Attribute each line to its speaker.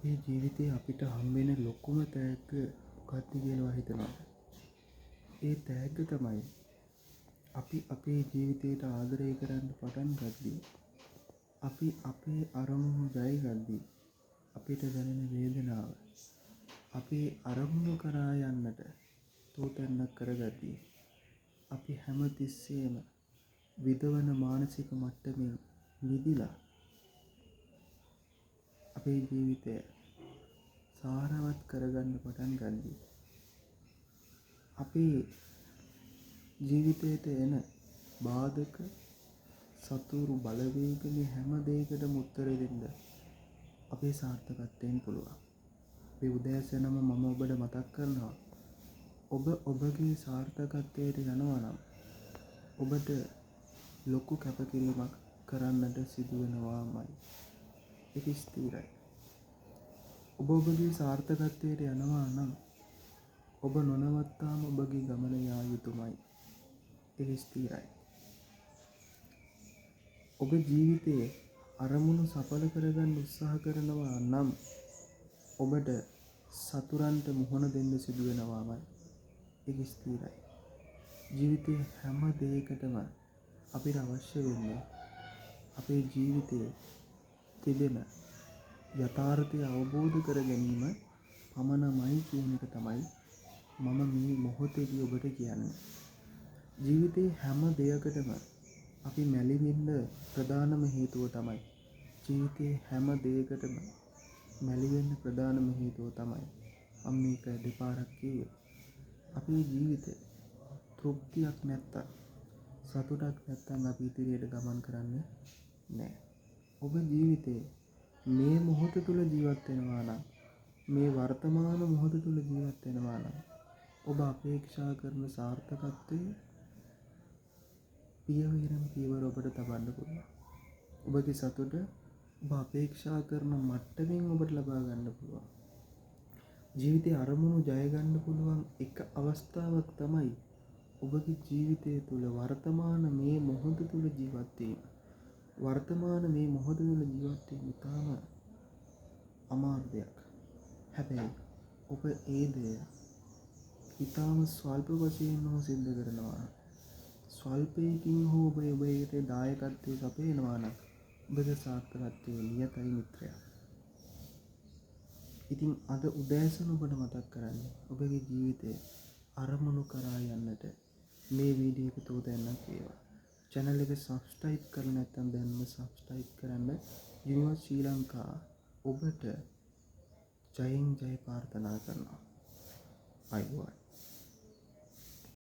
Speaker 1: අපේ ජීවිතේ අපිට හම්බෙන ලොකුම තෑග්ග මොකක්ද කියලා හිතනවා. ඒ තෑග්ග තමයි අපි අපේ ජීවිතයට ආදරය කරන්න පටන් ගද්දී, අපි අපේ අරමුණු ජය ගද්දී අපිට දැනෙන වේදනාව, අපේ අරමුණු කරා යන්නට තෝතැන්නක් කරගද්දී අපි හැම තිස්සෙම විඳවන මානසික මට්ටමින් මිදිලා අපේ ජීවිතය සාරවත් කරගන්න පටන් ගද්දී අපේ ජීවිතයට එන බාධක, සතුරු බලවේග මේ හැම දෙයකටම උත්තර දෙන්න අපේ සාර්ථකත්වයෙන් පුළුවන්. මේ උදෑසනම මම ඔබට මතක් කරනවා, ඔබ ඔබගේ සාර්ථකත්වයට යනවා නම් ඔබට ලොකු කැපකිරීමක් කරන්නට සිදු වෙනවාමයි. ඒක ස්ථිරයි. ඔබ ඔබගේ සාර්ථකත්වයට යනවා නම් ඔබ නොනවත්තාම ඔබගේ ගමන යා යුතුමයි. ඒක ස්ථිරයි. ඔබ ජීවිතයේ අරමුණු සඵල කරගන්න උත්සාහ කරනවා නම් ඔබට සතුරන්ට මුහුණ දෙන්න සිදු වෙනවාමයි. ඒක ස්ථිරයි. ජීවිතයේ හැම දෙයකටම අපිට අවශ්‍ය වෙන්නේ අපේ ජීවිතයේ තිබෙන යථාර්ථය අවබෝධ කර ගැනීම පමණමයි කියන එක තමයි මම මේ මොහොතේදී ඔබට කියන්නේ. ජීවිතේ හැම දෙයකටම අපි මැලි වෙන්න ප්‍රධානම හේතුව තමයි, ජීවිතේ හැම දෙයකටම මැලි වෙන්න ප්‍රධානම හේතුව තමයි මම මේක දෙපාරක් කිව්වේ. අපේ ජීවිතේ තෘප්තියක් නැත්තම්, සතුටක් නැත්තම් අපි ඉදිරියට ගමන් කරන්නේ නෑ. ඔබ ජීවිතේ මේ මොහොත තුල ජීවත් වෙනවා නම්, මේ වර්තමාන මොහොත තුල ජීවත් වෙනවා නම් ඔබ අපේක්ෂා කරන සාර්ථකත්වය පියවරෙන් පියවර ඔබට තබන්න පුළුවන්. ඔබගේ සතුට ඔබ අපේක්ෂා කරන මට්ටමින් ඔබට ලබා ගන්න පුළුවන්. ජීවිතේ අරමුණු ජය ගන්න පුළුවන් එක අවස්ථාවක් තමයි ඔබගේ ජීවිතය තුළ වර්තමාන මේ මොහොත තුළ ජීවත් වීම. වර්තමාන මේ මොහොත තුළ ජීවත් වීම ඉතාම අමාරු දෙයක්. හැබැයි ඔබ ඒ දෙය ඉතාම ස්වල්ප වශයෙන් හෝ සිද්ධ කරනවා නම්, ස්වල්පයකින් හෝ ඔබ ඔබේ දායකත්වයේ සපයනවා නම් ඔබගේ සාර්ථකත්වයේ නියතයි මිත්‍රයා. ඉතින් අද උදෑසන ඔබට මතක් කරන්නේ ඔබගේ ජීවිතය අරමුණු කරා යන්නට මේ වීඩියෝ එක තෝතැන්නක් වේවා. චැනල් එක සබ්ස්ක්‍රයිබ් කරලා නැත්නම් දැන්ම සබ්ස්ක්‍රයිබ් කරන්න. යුනිවර්ස් ශ්‍රී ලංකා ඔබට ජයෙන් ජය ප්‍රාර්ථනා කරනවා. අයුබෝවන්.